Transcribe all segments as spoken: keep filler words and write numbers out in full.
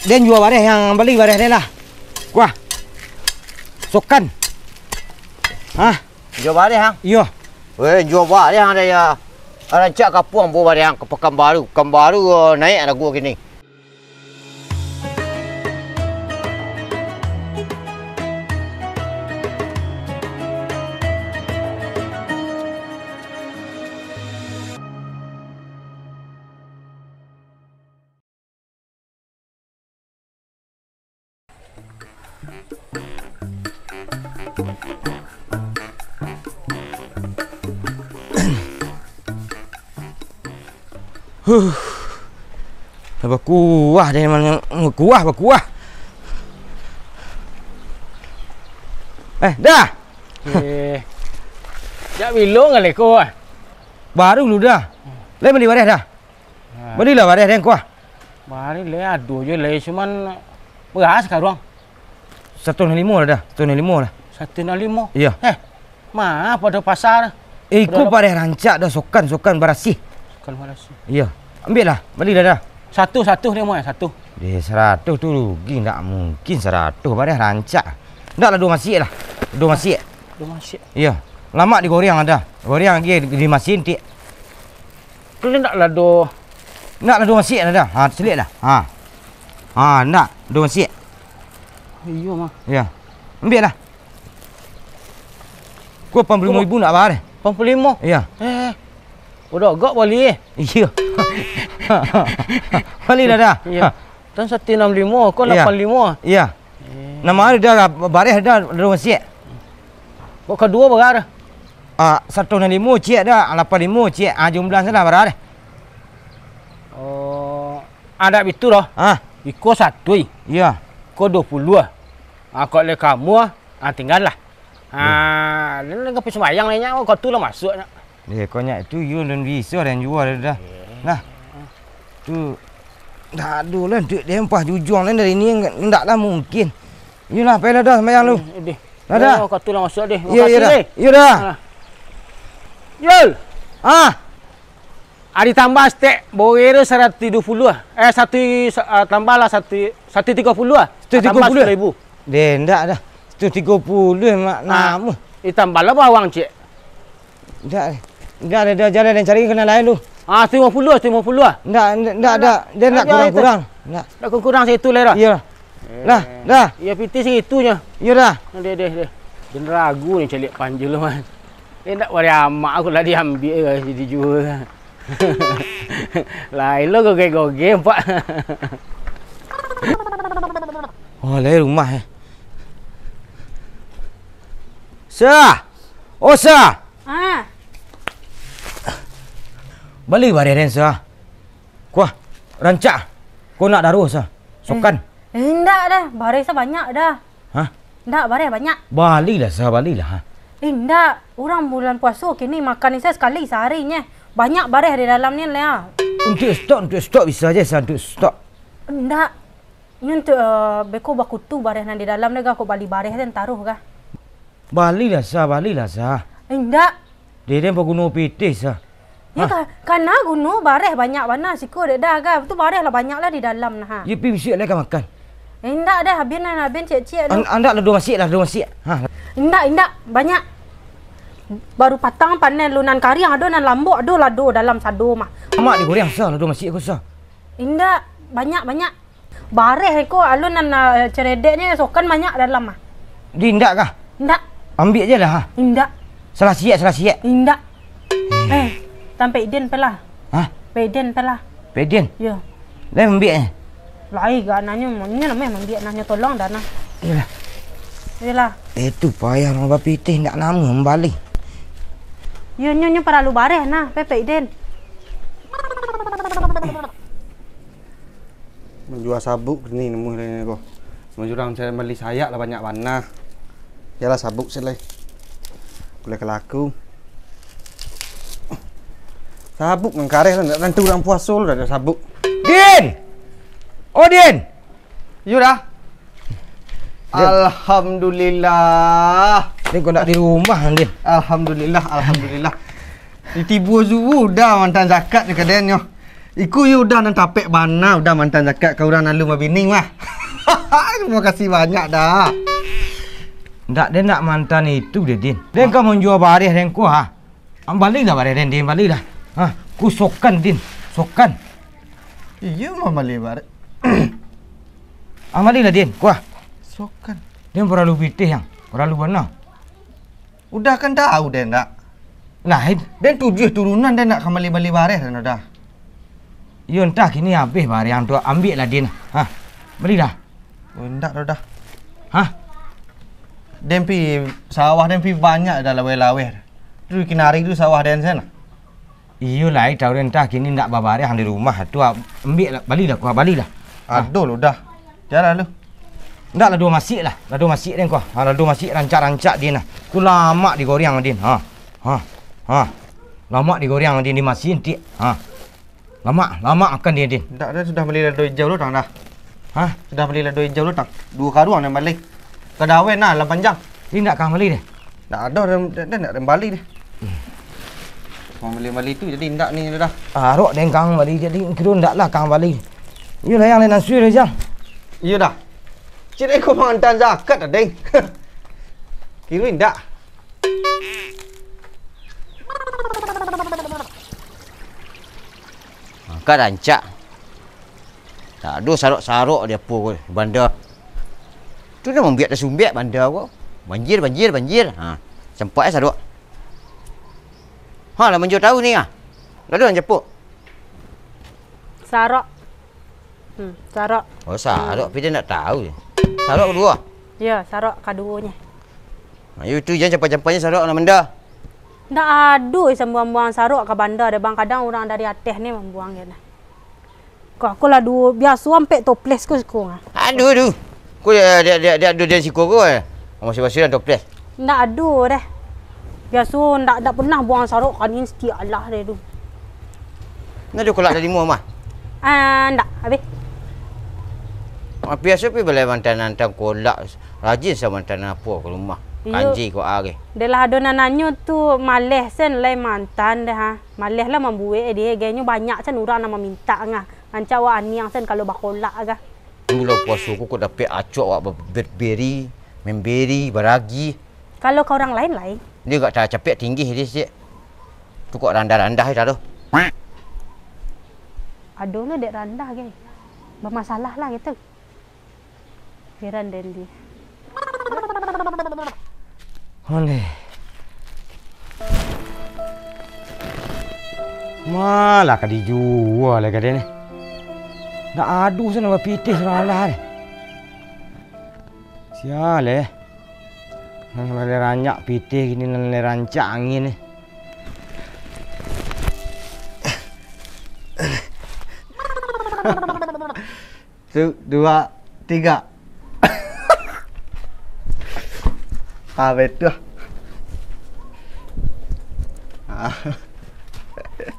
Den jua bareh, nan bali bareh den lah. Kuah. Sokan. Hah? Jua bareh, ang? Iyo. Weh, jua bareh, ang, dah, yo. Rancak ka Puang, bawa bareh, ang, ka Pakanbaru. Pakanbaru, eh, naiak lagu kini. Huh. Bakuah deh, memang bakuah, bakuah. Eh, dah. Eh. Jak bilo ngaleh ko, ah? Baru lu dah. Lai bali bareh dah. Ah. Balilah bareh den kuah. Bareh lai ado je lai, cuman bara sakaruang? Satu nan limo lah dah, satu nan limo lah. Satu nan limo? Iyo. Eh, ma pado pasar? Eh, iko bareh rancak dah, sokan, sokan barasiah. Sokan barasiah. Iyo. Ambiak lah, balilah dah. Satu, satu ni, Muai, satu. Deh, saratuih tu rugi, ndak mungkin saratuih, bareh rancak. Ndak lah, duo masiak lah. Duo masiak. Duo masiak. Iyo. Lamak digoreng dah. Goreng lagi di, di masin tik. Tu ndak lah do. Ndak lah duo masiak lah dah. Ha, siliak lah. Ha. Ha, ndak. Duo masiak. Iyo mah. Iyo. Ambiak lah. Ko lapan puluah limo ribu ndak bareh? Lapan puluah limo? Iyo. Eh. Udah agak bali, eh. Iyo. Balilah dah. Iyo. Tan satu anam limo, ko lapan limo. Iyo. Eh. Nan ma dah bareh dah duo masiak. Kok kaduo bara? Ah, satu anam limo ciek dah, lapan limo ciek. Ah, jumlah salah bara deh. Oh, adak bitu doh. Ah. Iko satuih. Iyo. Ko duo puluah. Ah, kok lai kamu, ah, tinggalah. Ah, nan ka sumbayang lai nyo, kok tu lah masuak nyo. Deh, kok nyo tu, iyo nan bisa, dan jua dah. Eh. Nah. Tu, dak ado lah, duit deh, ampah jujuang lah dari ni, ndak lah mungkin. Iyolah, pailah dah, sumbayang lu. Eh, deh. Dah, dah. Oh, kok tu lah masuak deh. Iyo, iyo dah. Iyo dah. Alah. Yul. Ah. Ari tambah stek, boreh tu saratuih duo puluah. Eh, satu, ah, tambahlah satu, satu tigo puluah. Satu tigo puluah? Tambah sapuluah ribu. Deh, ndak dah. Satu tigo puluah mak. Ah, nama. Ditambahlah bawang, cek. Ndak, ndak ado, dah, jaleh, den cari ka nan lain lu. Ah, satu limo puluah, satu limo puluah. Ndak, ndak, ndak, ndak, den ndak kurang-kurang. Ndak. Ndak kurang-kurang saitu lai dah. Iyo. Eh. Dah, dah. Iyo, pitih saitu nyo. Iyo dah. Deh, deh, deh. Den ragu ni caliak panjul tu, man. Eh, ndak, bareh amak aku lah diambiak, eh, dijua. Lain lo gogeh-gogeh, Pak. Oh, lai rumah, eh. Sa! Oh, Sa! Ah. Bali bareh den, Sa. Kuah, rancak. Ko nak daruah, Sa. Sokan. Eh, eh, indak dah. Bareh Sa banyak dah. Hah? Indak, bareh banyak. Balilah, Sa, balilah, ha. Eh, indak. Urang bulan puaso kini makan ni, Sa, sakali sahari nyo. Banyak bareh di dalam ni, lah. Untuak stok, untuak stok bisa je, Sa, untuak stok. Indak. Nyo untuak, eh, beko bakutu bareh nan di dalam ni, gah, kok bali bareh den taruah, gah. Balilah, Sa, balilah, Sa. Eh, indak. Deh, den baguno pitih, Sa. Yo, ha? Ka-, kana guno bareh banyak bana siko dek dah, gah. Tu bareh lah banyak lah di dalam nah, ha. Yo, pi bisuak lai ka makan. Eh, indak dah, abian lah, abian ciek-ciek lah. An-, andak lah duo masiak lah, duo masiak. Ha. Indak, indak, banyak. Baru patang panen lu, nan kariang ado, nan lambuak ado lah, ado dalam sado mah. Amak digoreng, Sa, lah duo masiak ko, Sa. Indak, banyak, banyak. Bareh ko alun nan, ah, ceredeknyo sokan banyak dalam ah. Di indak kah? Indak. Ambiak je lah, ha. Indak. Salah siak, salah siak. Indak. Eh, tampek den pelah. Hah? Peden pelah. Peden? Yo. Lai ambiak eh? Lai gak nanyo, nyo namanya ambiak nanyo tolong dah nah. Iyalah. Iyalah. Eh, tu payah orang bapitih, ndak namo mambali. Yo, nyo, nyo paralu bareh nah, pepek den. Manjua sabuk ni nemu lai ko. Manjurang cari bali sayak lah banyak bana. Yalah sabuk se lai. Kulai kalaku. Sabuk nan kareh lah, ndak tantu urang puaso lah dak sabuk. Din! Oh, Din! Yo dah. Din. Alhamdulillah. Din, kau ndak di rumah, Din? Alhamdulillah, alhamdulillah. Ditibo subuh dah mantan zakat di kaden nyo. Iku yo Udah nan tapek bana, Udah mantan zakat ka urang nan alun babini mah. Tarimo kasih banyak, Dah. Ndak, den ndak mantan itu deh, Din. Den ka manjua bareh den ko, ha. Am, balilah bareh den, Din, balilah. Ha, ku sokan, Din, sokan. Iyo, mambali bareh. Am, balilah, Din, kuah. Sokan. Den paralu pitih, Yang. Paralu bana. Udah kan tahu den, ndak? Lain. Den tujuah turunan den ndak ka mambali-bali bareh den, Udah. Iyo, antah kini abih bareh tu, ambiaklah, Din. Ha, balilah. Oh, indak doh, Dah. Hah? Den pi sawah, den pi banyak dah laweh-laweh. Tu kinari tu sawah den sen. Iyo lai, tahu den, antah kini ndak babareh di rumah tu, ah, ambiaklah, balilah, kuah, balilah. Ah. Ado lo, Dah. Jalan lu. Ndak, lado masiak lah, lado masiak den, kuah. Ha, lado masiak rancak-rancak, Din, lah. Tu lamak digoreng, Din. Ha. Ha. Ha. Lamak digoreng, Din, di masiak, Din. Ha. Lamak, lamak makan, Din, Din. Ndak, den sudah bali lado ijau lo, Tang, dah. Hah? Sudah bali lado ijau lo, Tang. Duo karuang den bali. Ka dawai nah, lah panjang. Indak ka bali deh? Ndak ado, den, den, den ndak den bali deh. Hmm. Mambali-bali tu, jadi indak ni dah. Arok den ka bali, jadi kiro ndak lah ka bali. Iyo lah, Yang, lain asuih lah, Jang. Iyo dah. Cik, ko mantan zakat dah, Deng. Kiro indak. Ha, kan rancak. Tak ado sarok-sarok di apo ko, banda. Tu dah mambiak tasumbiak banda ko. Banjir, banjir, banjir. Ha, sampai sarok. Ha, lah manjo tahu ni ah. Lalu nan japuk. Sarok. Hmm, sarok. Oh, sarok, hmm. Tapi dia ndak tahu. Sarok kedua. Ya, sarok kaduonyo. Ayo tu jan campai-campainyo sarok nak banda. Ndak ado sambuang-buang sarok ka banda deh, Bang. Kadang urang dari ateh ni mambuang je nah. Ko, ko lah duo, biaso ampek toples ko siko ah. Aduh, aduh. Ko dia, dia, dia, dia, dia, dia siko ko, eh. Masih-masih dah toples. Ndak ado deh. Biaso ndak, ndak pernah buang sarok kan, ini setiap alah deh tu. Ndak ado kolak dari mua mah? Ah, ndak, habis. Ah, biaso pi balai mantan-mantan kolak, rajin sa mantan apo ka rumah. Iyo. Kanji ko ari. Deh lah ado nan nanyo tu, maleh sen lai mantan deh ha. Maleh lah mambuek deh, gainyo banyak sen urang nan mamintak ngah. Rancak awak aniang sen kalau bakolak gah. Bulan puaso ko, ko dapek acok awak ba-, ber-, beri, memberi, baragi. Kalau ka urang lain, lain. Dia agak ta-, capek tinggi dia sikit. Tu kok randah-randah je tu. Ado lo dek randah, gai. Bamasalah lah gitu. Heran den di. Ondeh. Malah ka dijua lai ka den ni. Ndak ado se nan bapitih surang alah ni. Sia leh. Nan lai ranyak pitih kini, nan lai rancak angin ni. Tu, dua, tiga. Ah, betul. Ah.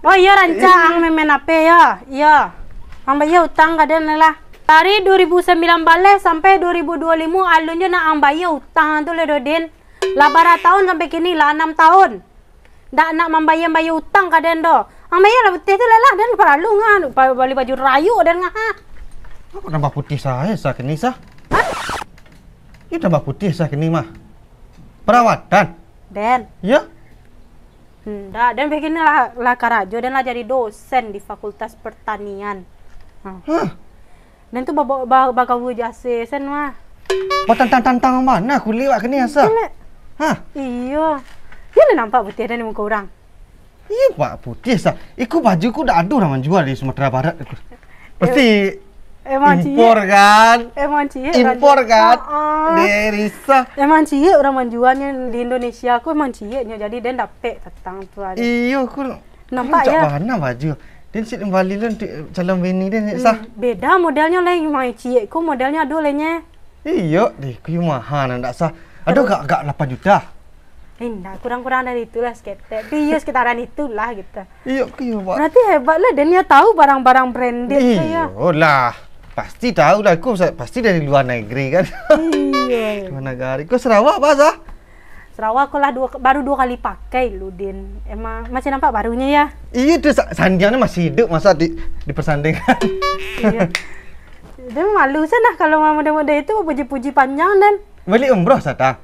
Oh iyo, rancak ang main-main H P yo. Iyo. Ang bayia utang ka den lah. Dari dua ribu sambilan baleh sampai dua ribu dua limo, alun jo nak ang bayia utang tu leh, Dodin. Lah bara taun sampai kini, lah anam taun. Ndak nak mambayia-bayia utang ka den doh. Ang bayia lah putih tu lah, lah. Den paralu ngah, pa-, bali baju rayo den ngah. Ngapa nambah putih sae sa kini sa? Hah? Iyo tambah putih sa kini mah. Perawatan? Den. Iyo. Ndak, den begini lah, lah karajo, den lah jadi dosen di Fakultas Pertanian. Nah. Hah? Den tu ba-, ba-, ba-, bagaul jo A C sen mah. Batantang-tantang mano kulik wak kini asa? Kulik. Hah? Iyo. Iyo lah nampak putih den di muko urang. Iyo, Pak, putih sa. Iku baju ku dak ado urang manjua di Sumatera Barat iku. Pasti emang ciek. Impor kan? Emang ciek. Impor kan? Heeh. Dari sa. Emang ciek urang manjuanyo di Indonesia, ku emang cieknyo. Jadi den dapek patang tu ado. Iyo, ku nampak rancak ya? Bana baju. Den sik kembali lah untuk calon bini den, sik sah. Hmm, beda modelnyo lai, mai ciek ko modelnyo ado lai nye. Iyo, deh, ku maha nan dak sah. Ado gak, gak lapan juta? Eh, ndak, kurang-kurang dari itulah seketek. Tapi iyo sekitaran itulah gitu. Iyo, ku iyo, Pak. Berarti hebat lah, den yo tahu barang-barang branded tu ya. Iyolah. Pasti tahu lah, aku sa-, pasti dari luar negeri kan. Iyo. Luar negeri. Kau Sarawak, Pak, sah? Sarawa ko lah duo, baru duo kali pakai lu, Din. Emang masih nampak barunyo, ya? Iyo tu, sa-, sandiang ni masih iduik, masa di, dipersandingkan. Iyo. Din malu sa nah kalau model-model itu, puji-puji panjang, Din. Baliak umroh sa, ta?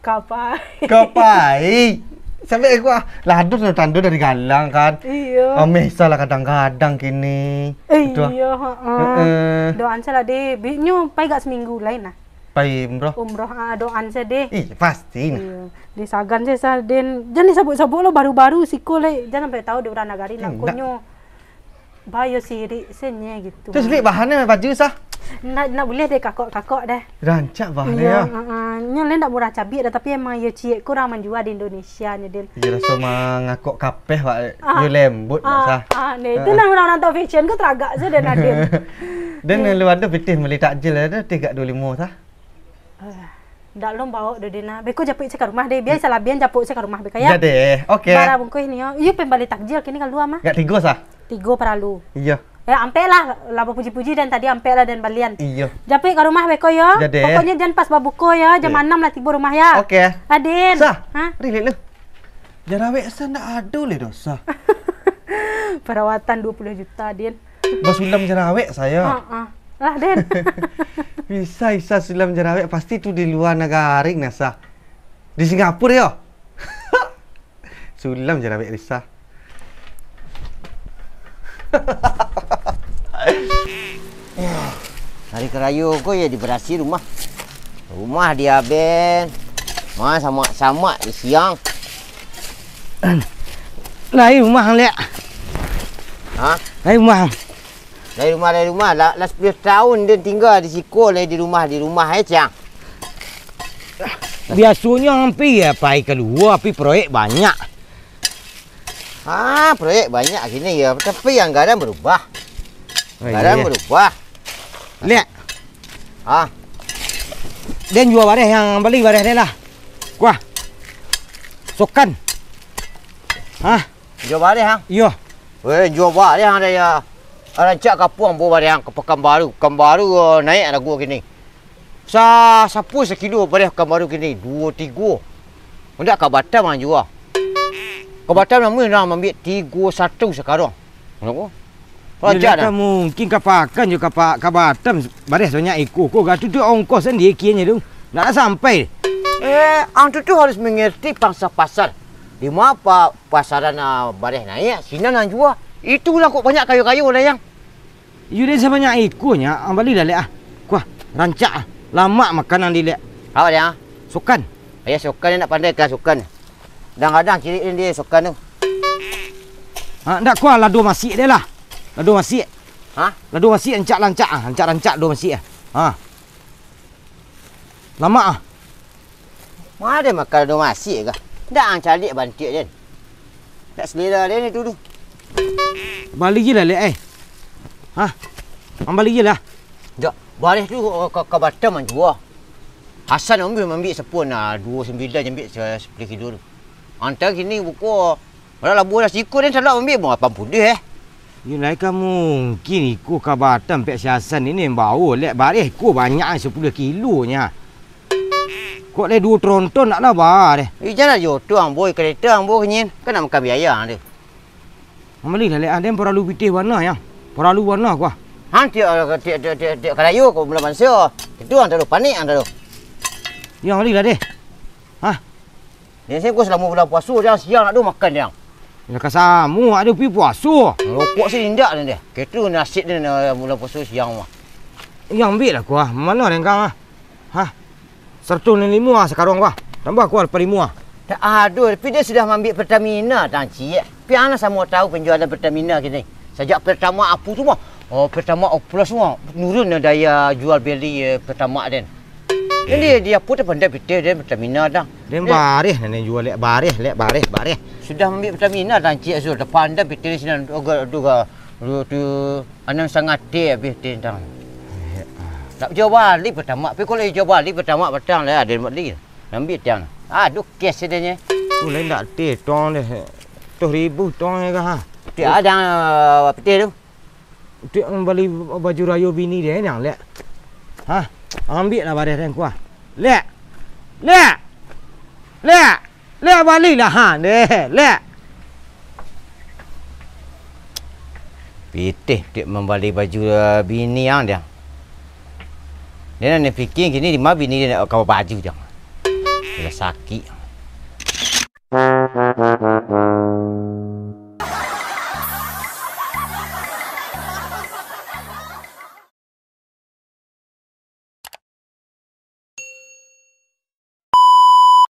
Ka pai. Ka pai. Sampai aku, ah, lah ado tando-tando dari galang kan. Iyo. Ameh sa lah kadang-kadang kini. Eh, Betul. iyo, heeh. Heeh. Doan sa lah, Din. Bi-, nyo pai gak seminggu lain lah. Pai umroh? Umroh, ah, doan sa, Din. Ih, pasti nah. Iyo. Disagan sa, Din. Jan disabuik-sabuik lo, baru-baru siko lai. Jan sampai tahu di urang nagari lah. Indak. Konyo. Bayo sirik senye gitu. Terus bik bahan ni baju sah? Ndak, ndak buliah deh kakok-kakok deh. Rancak bahan Iyo, ya. Heeh. Nyo le ndak murah cabiak dah, tapi emang iyo ciek kurang manjua di Indonesia nyo, Din. Iyo raso mangakok kapeh, Pak. Ah. Iyo lembut, Pak, Ah, sah. ah, nah, itu Heeh. nah urang-urang tau fashion ko teragak se, Din, Adin. Dan Iyo. lu ado pitih meli takjil ado tiga dua limo sah? Ah, ndak lo baok doh, Din, ah. Beko japuik se ka rumah deh. Biasalah, bian japuik se ka rumah beko, ya. Jadi, oke. Bara bungkuih ni, yo. Iyo, pembali takjil kini kalua mah. Gak tigo sah? Tigo paralu. Iyo. Eh, ampek lah. Lah bapuji-puji dan tadi ampek lah dan balian. Iyo. Japuik ka rumah beko, yo. Jadi. Pokoknyo jan pas babuko, yo. Jam Iya. anam lah tibo rumah, ya. Oke. Adin. Sah. Hah? Rilik lu. Jarawek sa ndak ado leh dosa. Perawatan dua puluh juta, Din. Basulam jarawek sayo. Ha, ha. Lah, Din. Bisa, bisa sulam jarawek, pasti tu di lua nagari nah sah. Di Singapura yo. Sulam jarawek bisa. Hari karayo ko yo dibarasiah rumah. Rumah diaben. Ma samak-samak di siang. Lai rumah, Lek. Ha? Lai rumah. Lai rumah, lai rumah. Lah, lah sapuluah taun den tingga di siko, lai di rumah, di rumah ai, Cang. Biasonyo ampia yo pai kalua, tapi proyek banyak. Ha, proyek banyak kini yo, tapi anggaran barubah. Oh, Anggaran iyo. barubah. Lek. Ha. Den jua bareh nan bali bareh den lah. Kuah. Sokan. Ha? Jua bareh, ha? Iyo. Weh, jua bareh, ha, den yo. Rancak ka Puang ambo bareh, ha, ka Pakanbaru. Pakanbaru, eh, naiak arago kini. Sa-, sapo sakilo bareh Pakanbaru kini? Duo, tigo. Ndak ka Batam ang jua. Ka Batam namuah nan maambiak tigo satu sakarang. Kenapa? Rancak Iyo, dah. Mungkin ka Pakan jo ka Pa-, ka Batam bareh sabanyak iko ko, gatu tu ongkos sandiri kianyo tu. Ndak sampai. Eh, ang tu, tu harus mangarati pangsa pasar. Di ma pa-, pasaran, ah, bareh naiak, sinan ang jua. Itulah kok banyak kayo-kayo lah, Yang. Iyo, den sabanyak iko nyo, ang bali lah, Lek, ah. Kuah, rancak, ah. Lamak makanan di, Lek. Apo dia? Sokan. Ayah sokan, nak pandai ka sokan. Kadang-kadang cilik den di sokan tu. Ha, ndak kuah lado masiak deh lah. Lado masiak. Ha? Lado masiak rancak-rancak, ah. Rancak-rancak lado masiak, ah. Ha. Lamak, ah. Ma den makan lado masiak kah? Ndak ang caliak bantiak den. Ndak selera den itu tu. Bali je lah, Lek, eh. Hah? Ang bali je lah. Ndak, bareh tu, eh, ka, ka Batam ang jua. Hasan ambo maambiak sapuan, ah, duo sambilan ambiak sa-, sapuluah kilo tu. Antaro kini buko Alah, labuah lah siko den salak ambiak, lapan puluah, eh. Yo lai ka mungkin iko ka Batam pek si Hasan ini bao, Lek, bareh ko banyak ai, sapuluah kilo nyo. Kok lai duo tronton nak lah ba deh. Eh, jan lah jo tu ang, boy, kareta ang, boy, kanyin. Kan nak makan biaya ang tu. Ang bali lah, Lek, ang den paralu pitih bana, yo. Paralu bana, kuah. Han, tiok, tiok, tiok, tiok, tiok karayo ko bulan banso. Itu ang taruh panik, ang taruh. Yo, ang bali lah deh. Hah? Jan sen ko salamo bulan puaso, jan siang nak do makan, jan. Lah ka samo, ado pi puaso. Rokok se indak den deh. Ketu nasib den, eh, bulan puaso siang mah. Iyo, ambiak lah ko ah. Mano den kang ah? Hah? Saratuih limo ah sakarang ko ah. Tambah ko ah lapan limo ah. Tak ado, tapi den sudah maambiak Pertamina, tang ciek. Pi ang lah samo tahu penjualan Pertamina kini. Sajak Pertamax Apo tu mah. Oh, Pertamax Oplosan mah. Nurun daya jual beli, eh, Pertamax den. Jadi, di apo tu pandai pitih den Pertamina dah. Den bareh nan den jua, Lek, bareh, Lek, bareh, bareh. Sudah maambiak Pertamina dah, Encik Azul. Dah pandai pitih di sinan, duga, duga, tu, tu, anam sangati abih pitih dah. Nak jual bali Pertamax, tapi kalau jual bali Pertamax patang lah, den bali. Ambiak tiang. Aduh, kes dia nyo. Tu lain dak teh, tong deh. Tujuh ribu tong deh kah, ha? Tiak ada, pitih tu. Untuak mambali baju rayo bini den, Lek. Hah? Ambiak lah bareh den ko ah. Lek! Lek! Lek, lek balilah, ha, deh, lek. Pitih, dek mambali baju, eh, bini ang, deh. Dek nan pikia kini di ma bini dek nak ka babaju, deh. Lah sakik.